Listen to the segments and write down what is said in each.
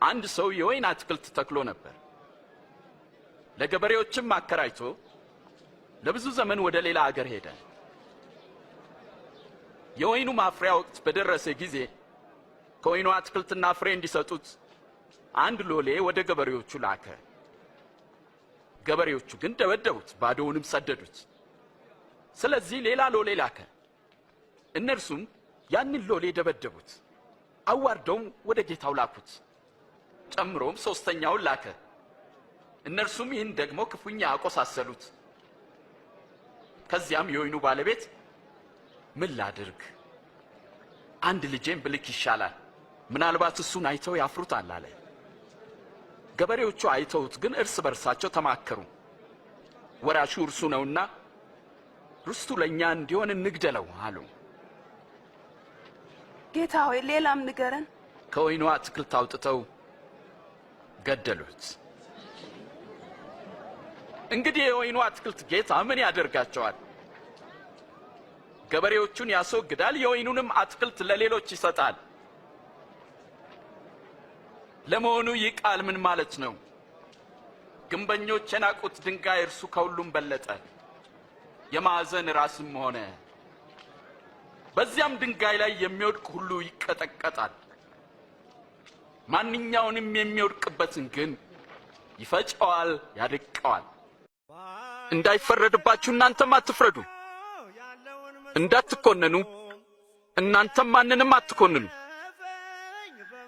አንድ ሰው የወይን አትክልት ተክሎ ነበር። ለገበሬዎችም አከራይቶ ለብዙ ዘመን ወደ ሌላ አገር ሄደ። የወይኑ ማፍሪያ ወቅት በደረሰ ጊዜ ከወይኑ አትክልትና ፍሬ እንዲሰጡት አንድ ሎሌ ወደ ገበሬዎቹ ላከ። ገበሬዎቹ ግን ደበደቡት፣ ባዶውንም ሰደዱት። ስለዚህ ሌላ ሎሌ ላከ። እነርሱም ያንን ሎሌ ደበደቡት፣ አዋርደውም ወደ ጌታው ላኩት። ጨምሮም ሦስተኛውን ላከ። እነርሱም ይህን ደግሞ ክፉኛ አቆሳሰሉት። ከዚያም የወይኑ ባለቤት ምን ላድርግ? አንድ ልጄን ብልክ ይሻላል፣ ምናልባት እሱን አይተው ያፍሩታል አለ። ገበሬዎቹ አይተውት ግን እርስ በርሳቸው ተማከሩ። ወራሹ እርሱ ነውና ርስቱ ለእኛ እንዲሆን እንግደለው አሉ። ጌታ ሆይ፣ ሌላም ንገረን። ከወይኑ አትክልት አውጥተው ገደሉት። እንግዲህ የወይኑ አትክልት ጌታ ምን ያደርጋቸዋል? ገበሬዎቹን ያስወግዳል፣ የወይኑንም አትክልት ለሌሎች ይሰጣል። ለመሆኑ ይህ ቃል ምን ማለት ነው? ግንበኞች የናቁት ድንጋይ እርሱ ከሁሉም በለጠ፣ የማዕዘን ራስም ሆነ። በዚያም ድንጋይ ላይ የሚወድቅ ሁሉ ይቀጠቀጣል፣ ማንኛውንም የሚወድቅበትን ግን ይፈጨዋል፣ ያደቀዋል። እንዳይፈረድባችሁ እናንተም አትፍረዱ፣ እንዳትኮነኑ እናንተም ማንንም አትኮንኑ።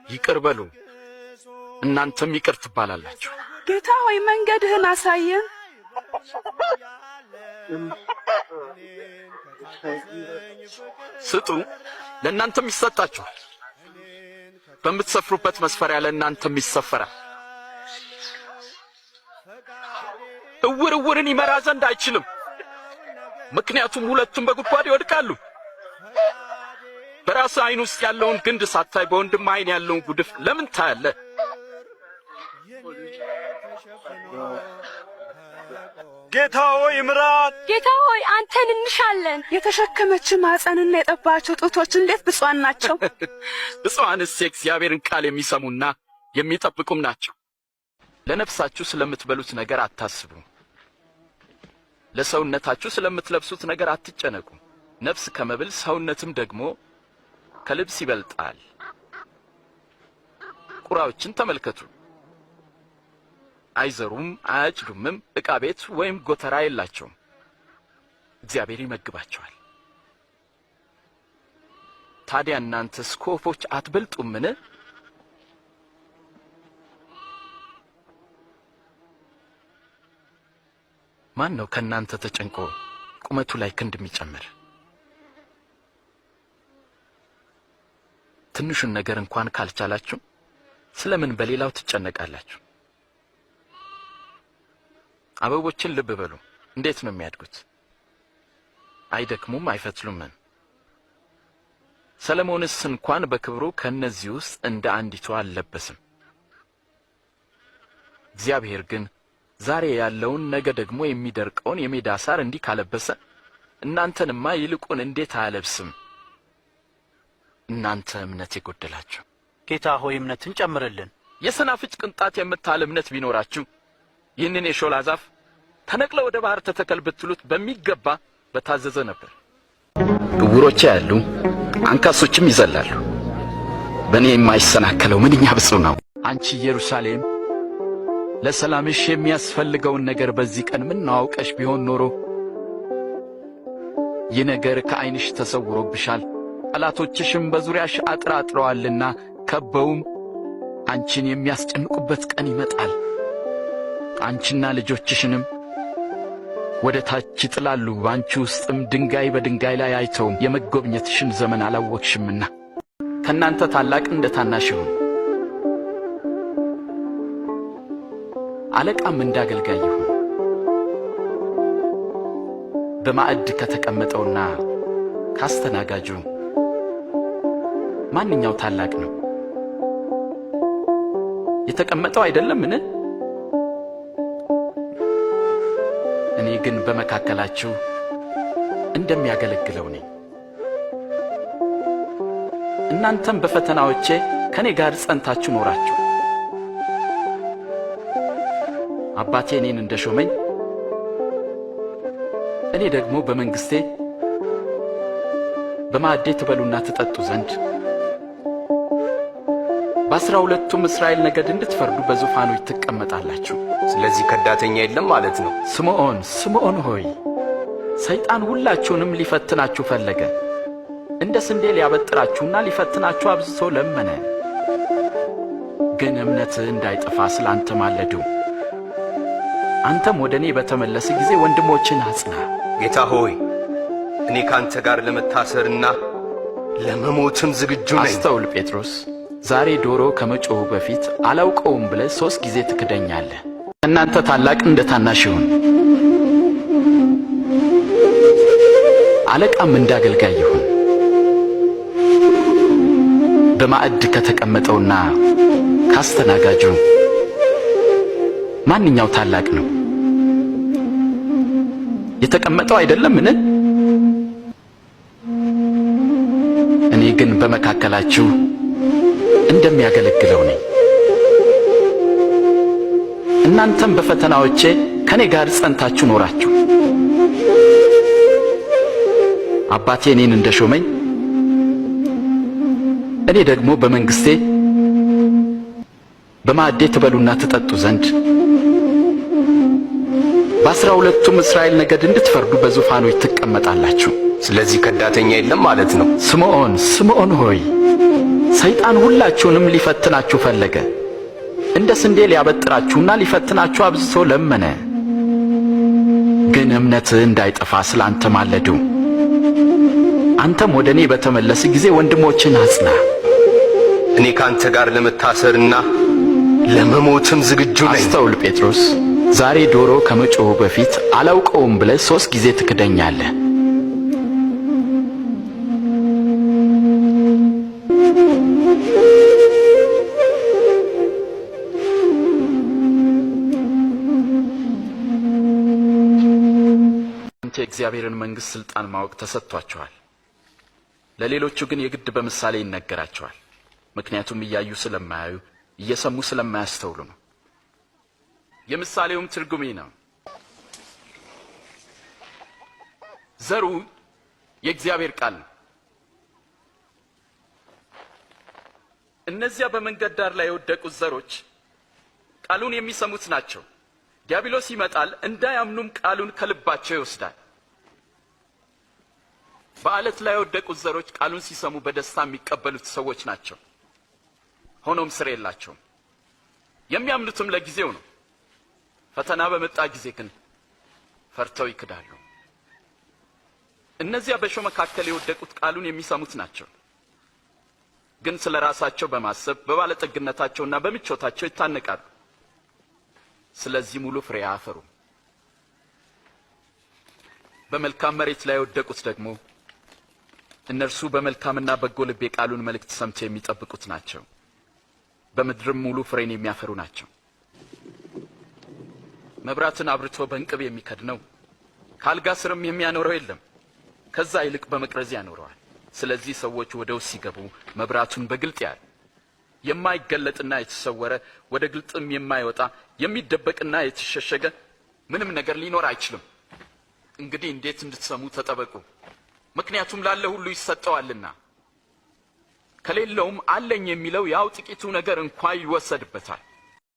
ይቅር በሉ፣ እናንተም ይቅር ትባላላችሁ። ጌታ ሆይ፣ መንገድህን አሳየን። ስጡ፣ ለእናንተም ይሰጣችኋል። በምትሰፍሩበት መስፈሪያ ለእናንተም ይሰፈራል። እውር እውርን ይመራ ዘንድ አይችልም፣ ምክንያቱም ሁለቱም በጉድጓድ ይወድቃሉ። በራስህ ዓይን ውስጥ ያለውን ግንድ ሳታይ በወንድምህ ዓይን ያለውን ጉድፍ ለምን ታያለህ? ጌታ ሆይ ምራን። ጌታ ሆይ፣ አንተን እንሻለን። የተሸከመች ማኅፀንና የጠባቸው ጡቶች እንዴት ብፁዓን ናቸው! ብፁዓንስ የእግዚአብሔርን ቃል የሚሰሙና የሚጠብቁም ናቸው። ለነፍሳችሁ ስለምትበሉት ነገር አታስቡ፣ ለሰውነታችሁ ስለምትለብሱት ነገር አትጨነቁ። ነፍስ ከመብል ሰውነትም ደግሞ ከልብስ ይበልጣል። ቁራዎችን ተመልከቱ። አይዘሩም፣ አያጭዱምም፣ ዕቃ ቤት ወይም ጎተራ የላቸውም። እግዚአብሔር ይመግባቸዋል። ታዲያ እናንተስ ከወፎች አትበልጡምን? ማን ነው ከእናንተ ተጨንቆ ቁመቱ ላይ ክንድ የሚጨምር? ትንሹን ነገር እንኳን ካልቻላችሁ ስለምን በሌላው ትጨነቃላችሁ? አበቦችን ልብ በሉ፣ እንዴት ነው የሚያድጉት? አይደክሙም፣ አይፈትሉምም። ሰለሞንስ እንኳን በክብሩ ከእነዚህ ውስጥ እንደ አንዲቱ አልለበስም። እግዚአብሔር ግን ዛሬ ያለውን ነገ ደግሞ የሚደርቀውን የሜዳ ሳር እንዲህ ካለበሰ እናንተንማ ይልቁን እንዴት አያለብስም? እናንተ እምነት የጎደላችሁ። ጌታ ሆይ፣ እምነትን ጨምርልን። የሰናፍጭ ቅንጣት የምታህል እምነት ቢኖራችሁ ይህንን የሾላ ዛፍ ተነቅለ ወደ ባህር ተተከል ብትሉት በሚገባ በታዘዘ ነበር። ዕውሮች ያሉ አንካሶችም ይዘላሉ። በእኔ የማይሰናከለው ምንኛ ብፁዕ ነው። አንቺ ኢየሩሳሌም፣ ለሰላምሽ የሚያስፈልገውን ነገር በዚህ ቀን ምነው አውቀሽ ቢሆን ኖሮ። ይህ ነገር ከዐይንሽ ተሰውሮብሻል። ጠላቶችሽም በዙሪያሽ አጥራጥረዋልና ከበውም አንቺን የሚያስጨንቁበት ቀን ይመጣል። አንቺና ልጆችሽንም ወደ ታች ይጥላሉ። በአንቺ ውስጥም ድንጋይ በድንጋይ ላይ አይተውም፣ የመጎብኘትሽን ዘመን አላወቅሽምና። ከእናንተ ታላቅ እንደ ታናሽ ይሁን፣ አለቃም እንደ አገልጋይ ይሁን። በማዕድ ከተቀመጠውና ካስተናጋጁ ማንኛው ታላቅ ነው? የተቀመጠው አይደለምን? እኔ ግን በመካከላችሁ እንደሚያገለግለው ነኝ። እናንተም በፈተናዎቼ ከእኔ ጋር ጸንታችሁ ኖራችሁ። አባቴ እኔን እንደሾመኝ እኔ ደግሞ በመንግሥቴ በማዕዴ ትበሉና ትጠጡ ዘንድ በ12ቱም እስራኤል ነገድ እንድትፈርዱ በዙፋኖች ትቀመጣላችሁ። ስለዚህ ከዳተኛ የለም ማለት ነው። ስምዖን ስምዖን ሆይ፣ ሰይጣን ሁላችሁንም ሊፈትናችሁ ፈለገ። እንደ ስንዴ ሊያበጥራችሁና ሊፈትናችሁ አብዝቶ ለመነ። ግን እምነትህ እንዳይጠፋ ስለ አንተ ማለዱ። አንተም ወደ እኔ በተመለስ ጊዜ ወንድሞችን አጽና። ጌታ ሆይ፣ እኔ ካንተ ጋር ለመታሰርና ለመሞትም ዝግጁ ነኝ። አስተውል ጴጥሮስ፣ ዛሬ ዶሮ ከመጮኹ በፊት አላውቀውም ብለህ 3 ጊዜ ትክደኛለህ። እናንተ ታላቅ እንደ ታናሽ ይሁን፣ አለቃም እንደ አገልጋይ ይሁን። በማዕድ ከተቀመጠውና ካስተናጋጁ ማንኛው ታላቅ ነው? የተቀመጠው አይደለምን? እኔ ግን በመካከላችሁ እንደሚያገለግለው ነኝ። እናንተም በፈተናዎቼ ከኔ ጋር ጸንታችሁ ኖራችሁ። አባቴ እኔን እንደሾመኝ እኔ ደግሞ በመንግሥቴ በማዕዴ ትበሉና ትጠጡ ዘንድ በ12ቱም እስራኤል ነገድ እንድትፈርዱ በዙፋኖች ትቀመጣላችሁ። ስለዚህ ከዳተኛ የለም ማለት ነው። ስምዖን ስምዖን ሆይ፣ ሰይጣን ሁላችሁንም ሊፈትናችሁ ፈለገ። እንደ ስንዴ ሊያበጥራችሁና ሊፈትናችሁ አብዝቶ ለመነ። ግን እምነትህ እንዳይጠፋ ስለ አንተ ማለዱ። አንተም ወደ እኔ በተመለስ ጊዜ ወንድሞችን አጽና። እኔ ካንተ ጋር ለመታሰርና ለመሞትም ዝግጁ ነኝ። አስተውል ጴጥሮስ፣ ዛሬ ዶሮ ከመጮኹ በፊት አላውቀውም ብለህ 3 ጊዜ ትክደኛለህ። አንተ የእግዚአብሔርን መንግሥት ሥልጣን ማወቅ ተሰጥቷቸዋል። ለሌሎቹ ግን የግድ በምሳሌ ይነገራቸዋል። ምክንያቱም እያዩ ስለማያዩ እየሰሙ ስለማያስተውሉ ነው። የምሳሌውም ትርጉም ይህ ነው። ዘሩ የእግዚአብሔር ቃል ነው። እነዚያ በመንገድ ዳር ላይ የወደቁት ዘሮች ቃሉን የሚሰሙት ናቸው። ዲያብሎስ ይመጣል፣ እንዳያምኑም ቃሉን ከልባቸው ይወስዳል። በዓለት ላይ የወደቁት ዘሮች ቃሉን ሲሰሙ በደስታ የሚቀበሉት ሰዎች ናቸው። ሆኖም ስር የላቸውም። የሚያምኑትም ለጊዜው ነው። ፈተና በመጣ ጊዜ ግን ፈርተው ይክዳሉ። እነዚያ በእሾህ መካከል የወደቁት ቃሉን የሚሰሙት ናቸው። ግን ስለ ራሳቸው በማሰብ በባለጠግነታቸውና በምቾታቸው ይታነቃሉ። ስለዚህ ሙሉ ፍሬ አያፈሩም። በመልካም መሬት ላይ የወደቁት ደግሞ እነርሱ በመልካምና በጎ ልብ የቃሉን መልእክት ሰምተው የሚጠብቁት ናቸው። በምድርም ሙሉ ፍሬን የሚያፈሩ ናቸው። መብራትን አብርቶ በእንቅብ የሚከድነው ከአልጋ ስርም የሚያኖረው የለም። ከዛ ይልቅ በመቅረዝ ያኖረዋል። ስለዚህ ሰዎች ወደ ውስጥ ሲገቡ መብራቱን በግልጥ ያያል። የማይገለጥና የተሰወረ ወደ ግልጥም የማይወጣ የሚደበቅና የተሸሸገ ምንም ነገር ሊኖር አይችልም። እንግዲህ እንዴት እንድትሰሙ ተጠበቁ። ምክንያቱም ላለ ሁሉ ይሰጠዋልና፣ ከሌለውም አለኝ የሚለው ያው ጥቂቱ ነገር እንኳን ይወሰድበታል።